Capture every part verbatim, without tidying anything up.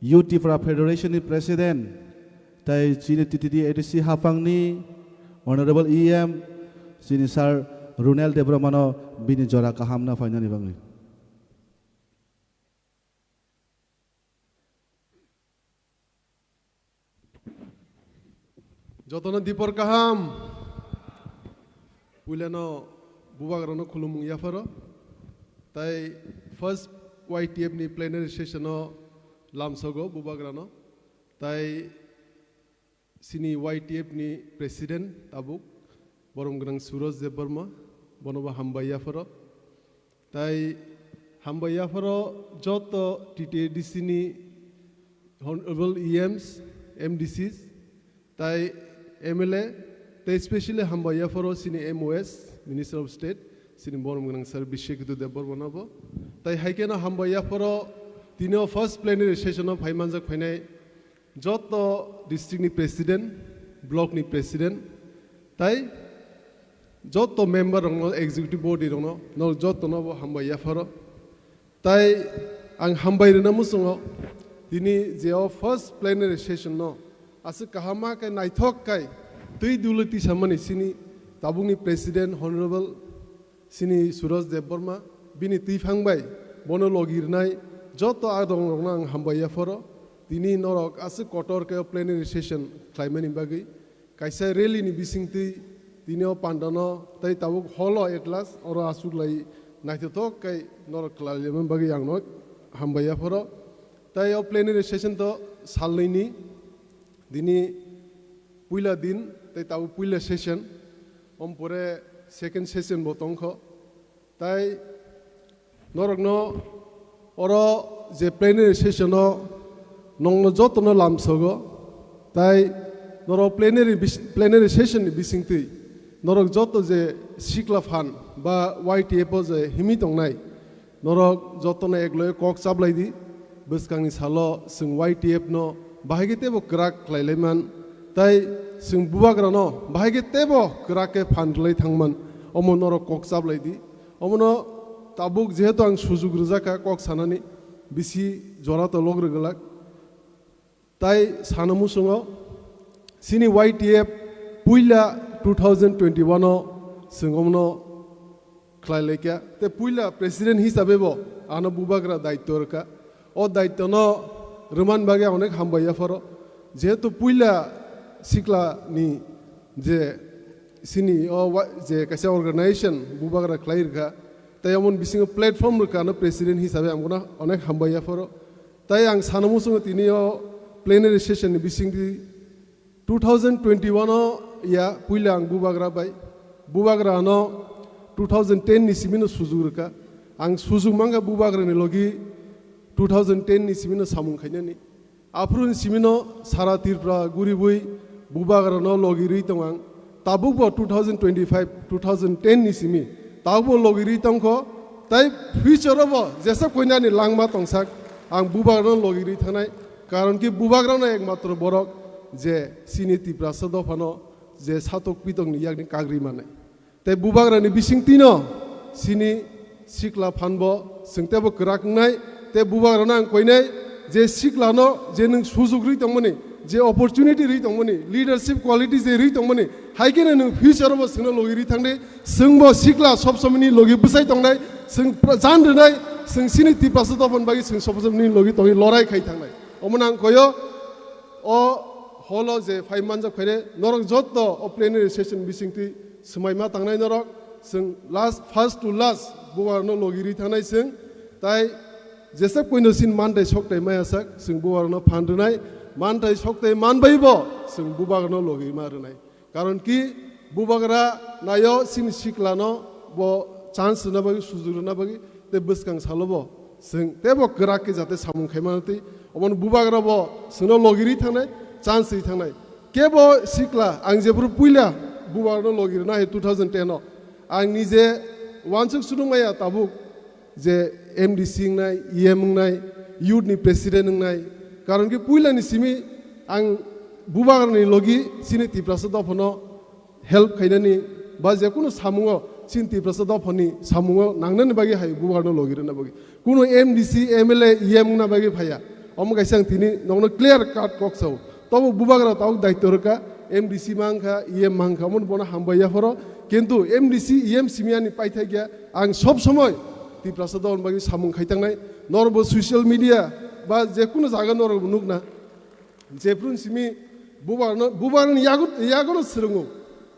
Youth Tipra Federation ni President, tai chini T T D A D C haphangni Honorable E M, chini Sir Runel Debbarma no bini jora kaham no phainani bagwi. Jotono dipor kaham. Puilano bubagrano khulumung yapharo. Tai first Y T F ni plenary session o lamsogo bubagrano. Tai chini Y T F ni president tabuk borom gwnang Suraj Debbarma, bonobo hambai yapharo. Tai hambai yapharo joto T T A D C ni honorable E Ms, M D Cs, tai M L A, tai specially hambai yapharo chini M O S, Minister of State, chini borom gwnang Sir Bishyakhetu Debbarma nobo. Tai haikeno hambai yapharo tini o first plenary session o phaimanjak phainai joto district ni president, block ni president, tai joto member rokno, executive body rokno, no jotono bo hambai yapharo. Tai ang hambai rwna muchungo, tini je o first plenary session no aswk kaham ma khe naithok kai twi dulwi tisamani chini tabukni president honorable chini Suraj Debbarma, bini twiphang bai bono logi rwnai joto adong rokno ang hambai yapharo. Tini norok aswk kotor khe plenary session khlaimani bagwi kaisa rally ni bisingtwi tini o pandano tei tabuk hall o at last oro aswk lai naithothok khe norok khlailaimani bagwi ang no hambai yapharo. Tai o plenary session to salnwi ni, dini puila din tei tabuk puila session, ompore second session bo tongkho. Tai norokno oro je plenary session o nongno jotono lamsogo, tai norok plenary bis-, plenary session ni bisingtwi norok joto je sikla phan ba Y T F o je himi tongnai, norok jotono ekloi kok chablai di, bwskangni salo chwng Y T F no bahai khe teibo kwrak khlailai man, tai chwng bubagrano bahai khe teibo kwrak khe phan rwlai thangman, omo norok kok chablai di. Omono tabuk jehetu ang sujuk rwjak kha kok sanani, bisi jora to log rwgwlak. Tai sana muchungo, chini Y T F puila two thousand twenty-one o chwng omono khlai laikha. Te puila president hisabe bo ano bubagra daityo rwkha. O daityo no rwman bagwi onek hambai yapharo. Jehetu puila sikla ni je chini o wa-, je kaisa organization bubagra khlai rwkha, tai omo bisingo platform rwkha no president hisabe ang bono onek hambai yapharo. Tai ang sana muchungo tini o plenary session ni bisingtwi two thousand twenty-one o ya puila ang bubagra bai, bubagra no two thousand ten ni simi no sujuk rwkha. Ang sujuk mangkha bubagra ni logi two thousand ten ni simi no samung khainani. Aphuru ni simi no sara Tripura guribwi bubagra no logi rwi tong ang. Tabuk bo two thousand twenty-five, two thousand ten ni simi tabuk bo logi rwi tongkho. Tai future o bo jesa koinani langma tongsak ang bubagra no logi rwi thangnai. Karon ki bubagra no ekmatro borok je chini Tiprasa dopha no je satok pitok ni yakni kagri manai. Tei bubagrani bisingtwino chini sikla phanbo chwng teibo kwrak wngnai, tei bubagrano ang koinai je siklano je nwng sujuk rwi tongmani, je opportunity rwi tongmani, leadership quality je rwi tongmani, hai kheno nwng future-o bo chwngno logi rwi thangdi, chwngbo sikla sob somoni logi bwsai tongnai, chwng pra-, jan rwnai, chwng chini Tiprasa dophani bagwi chwng sob somoni logi tongwi lorai khai thangnai. Omono ang koyo, o holo je phai manjak phaire, norok jotto o plenary session bisingtwi swmai ma tangnai norok, chwng last, first to last, bubagrano logi rwi thangnai chwng, tai jesa koino sin mantai soktai maya sak, chwng bubagrano phan rwnai, mantai soktai manbaibo chwng bubagrano logi ma rwnai. Karon ki bubagra nayo chini siklano bo chance rwna bagwi, sujug rwna bagwi, tei bwskang salo bo chwng teibo kwrak khe jate samung khai mano twi, omono bubagra bo chwngno logi rwi thangnai, chance rwi thangnai. Kebo sikla, ang jephuru puila bubagrano logi rwna hai two thousand ten o, ang nije uansuk sunung maya tabuk je M D C wngnai, E M wngnai, youth ni president wngnai, karon ki puila ni simi ang bubagra ni logi chini Tiprasa dophano help khainani ba je kunu samungo chini Tiprasa dophani samungo nangnani bagwi hai bubagrano logi rwna bagwi. Kunu M D C, M L A, E M wngna bagwi phaiya. Omo kaisa ang tini nokno clear cut kok sao. Tobo bubagra tabuk daityo rwkha, M D C mankha, E M mankha, omo bono hambai yaphoro. Kintu M D C, E M simi ani paithai kya, ang sob somoi Tiprasa dophani bagwi samung khaitangnai. Norbo social media ba jekunu jaga norbo nukna. Jephru simi bubagrano, bubagrani yago, yagono swrwngo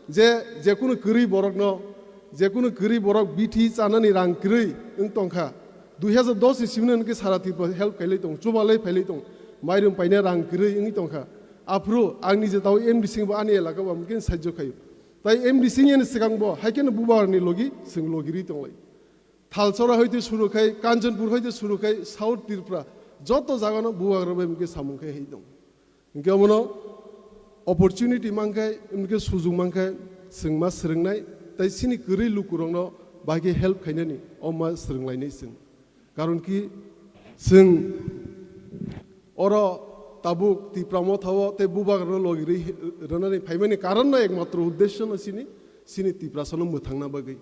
je, jekunu kwrwi borokno, jekunu kwrwi borok bithi chanani rang kwrwi wng tongkha. Dui hazar dos ni simino hwnkhe sara Tripura help khailai tong, chubalai phailai tong, mairum paina rang kwrwi wngwi tongkha. Aphuru ang nije tao M D C bo ani elaka bo amkhe sajjo khaio. Tai M D C ni swkang bo hai kheno bubagrani logi, swng logirwi tonglai. Thalchora hoite suru khai, Kanchanpur hoite suru khai, South Tripura, joto jagano bubagra bai mungke samung khai hai tong. Hingke omono opportunity mankhai, hingke sujung mankhai, swng ma swrwngnai, tai sini kwrwi lukurokno bahai khe help khainani, o ma swrwnglainai swng. Karon ki swng oro tabuk Tipra Motha o tei bubagrano logi rwi rwnani phaimani karon no ekmatro uddesho no sini, sini Tiprasano mwthangna bagwi.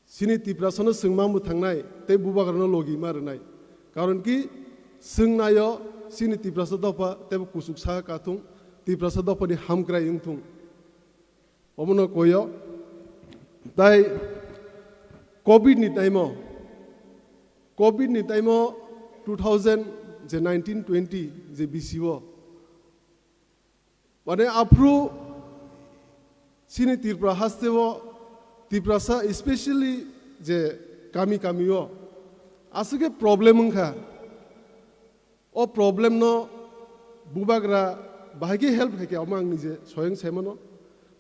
Sini Tiprasano swngma mwthangnai tei bubagrano logi ma rwnai. Karon ki swngnaio sini Tiprasa dopha teibo kuchuk saha kathung, Tiprasa dophani hamkrai wngthung. Omono koyo. Tai covid ni time o, covid ni time o two thousand je nineteen twenty je B C o, mane aphru sini Tripura haste o Tiprasa especially je kami kami o aswk khe problem wngkha. O problem no bubagra bahai khe help khaikha, omo ang nije soyang saimano.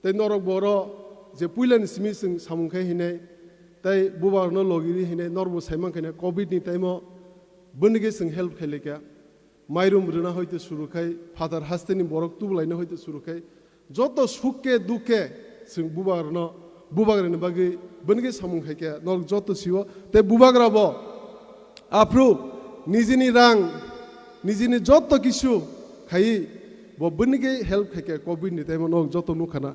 Tei norok boro je puilani simi chwng samung khai hinai, tei bubagrano logiri hinai, norbo saimang khainai covid ni time o bwni khe chwng help khailika. Mairum rwna hoite suru khai, phatar hasteni borok tubulaina hoite suru khai, joto suk khe duk khe chwng bubagrano, bubagrani bagwi bwni khe samung khai khe norok joto sio. Tei bubagra bo aphru nijini rang, nijini joto kisu khaiwi bo bwni khe help khai khe covid ni time o norok joto nukha na.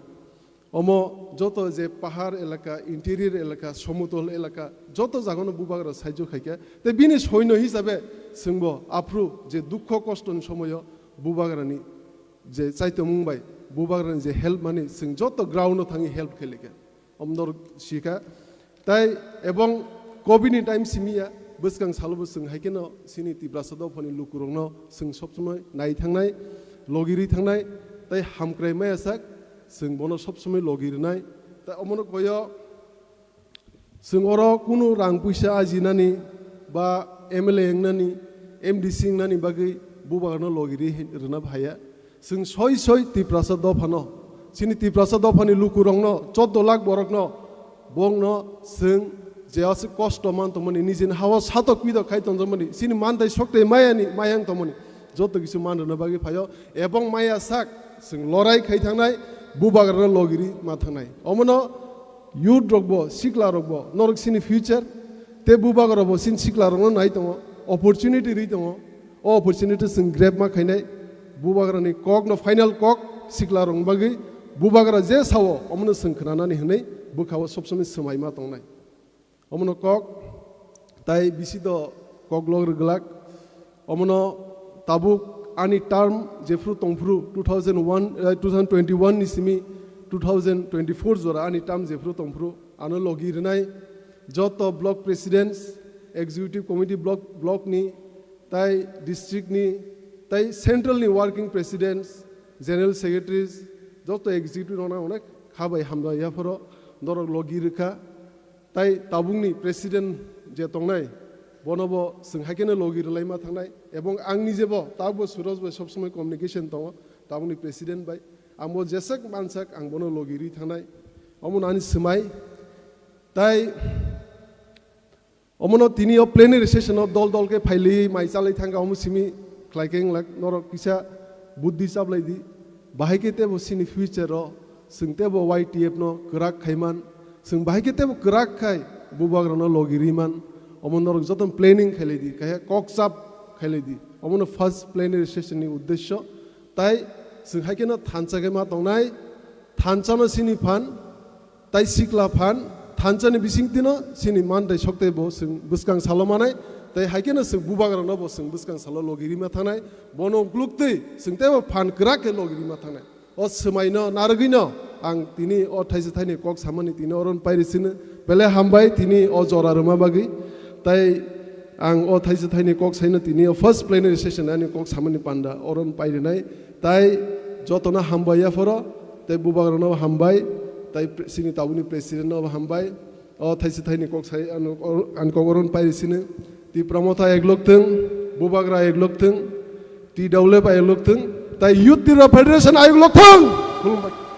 Omo joto je pahar elaka, interior elaka, somotol elaka, joto jagano bubagra saijo khaikha. Tei bini soino hisabe chwngbo aphru je dukho kostoni somoyo bubagrani je chaitomung bai, bubagrani je help mani chwng joto ground o thangwi help khailika. Omdor sikha. Tai ebong covid ni time simiya, bwskang salo bo chwng hai kheno sini Tiprasa dophani lukurokno chwng sob somoi nai thangnai, logiri thangnai, tai hamkrai maya sak, chwng bono sob somoi logi rwnai. Tai omono koyo chwng oro kunu rang puisa ajinani ba M L A wngnani, M D C wngnani bagwi bubagrano logiri rwna phaiya. Chwng soi soi Tiprasa dophano, chini Tiprasa dophani lukurokno, chordo lakh borokno, bongno chwng je aswk kosto man tongmani, nijini hao satok pidok khai tongjakmani, chini mantai soktai mayani, mayang tongmani, joto kisu man rwna bagwi phaio, ebong maya sak chwng lorai khai thangnai, bubagrano logiri ma thangnai. Omono youth rokbo, sikla rokbo, norok chini future, tei bubagra bo chini sikla rokno nai tongo, opportunity ri tongo. O opportunity chwng grab ma khainai, bubagrani kokno final kok sikla rokni bagwi bubagra je sao omono chwng khnanani hwnwi bwkhao sob somoi swmai ma tongnai. Omono kok tai bisi do kok lok rwglak. Omono tabuk ani term jephru tongphru two thousand one, eh, two thousand twenty-one ni simi two thousand twenty-four jora ani term jephru tongphru ano logi rwnai joto block presidents, executive committee block, block ni tai district ni tai central ni working presidents, general secretaries, joto executive rokno onek kha bai hamjak yaphoro norok logi rwkha. Tai tabukni president je tongnai, bono bo chwng hai kheno logi rwlaima thangnai, ebong ang nije bo tabukbo Suraj bai sob somoi communication tongo, tabukni president bai. Ang bo jeswk mansak ang bono logi rwi thangnai, omono ani swmai. Tai omono tini o plenary session o dol dol khe phailwi mai chalwi thangkha, omo simi khlai khe wnglak, norok kisa buddhi chaplai di. Bahai khe tebo chini future o chwng tebo Y T F no kwrak khaiman, chwng bahai khe tebo kwrak khai bubagrano logi riman, omo norok joto planning khailai di, kaiha kok chap khailai di. Omono first plenary session ni uddesyo. Tai chwng hai kheno thansa khe ma tongnai, thansa no chini phan, tai sikla phan, thansa ni bising tino chini man tai sok tei bo chwng bwskang salo manai, Tei hai kheno chwng bubagrano bo chwng bwskang salo logi rima thangnai, bono ukluktwi chwng teibo phan kwrak khe logi rima thangnai. O swmaino narwgwino ang tini o thaisa thaini kok samani tini oron pairi sino. Belai hambai tini o jora rwma bagwi. Tai ang o thaisa thaini kok saino tini o first plenary session ani kok samani panda oron pairinai. Tai jotono hambai yaphoro, tei bubagrano hambai, tai pre-, sini tabukni president no hambai. O thaisa thaini kok sai ano, o, ang kok oron pairi sino. Tipra Motha eglok thung, bubagra eglok thung, T W F eglok thung, tai Youth Tipra Federation eglok thung. Khulumbai.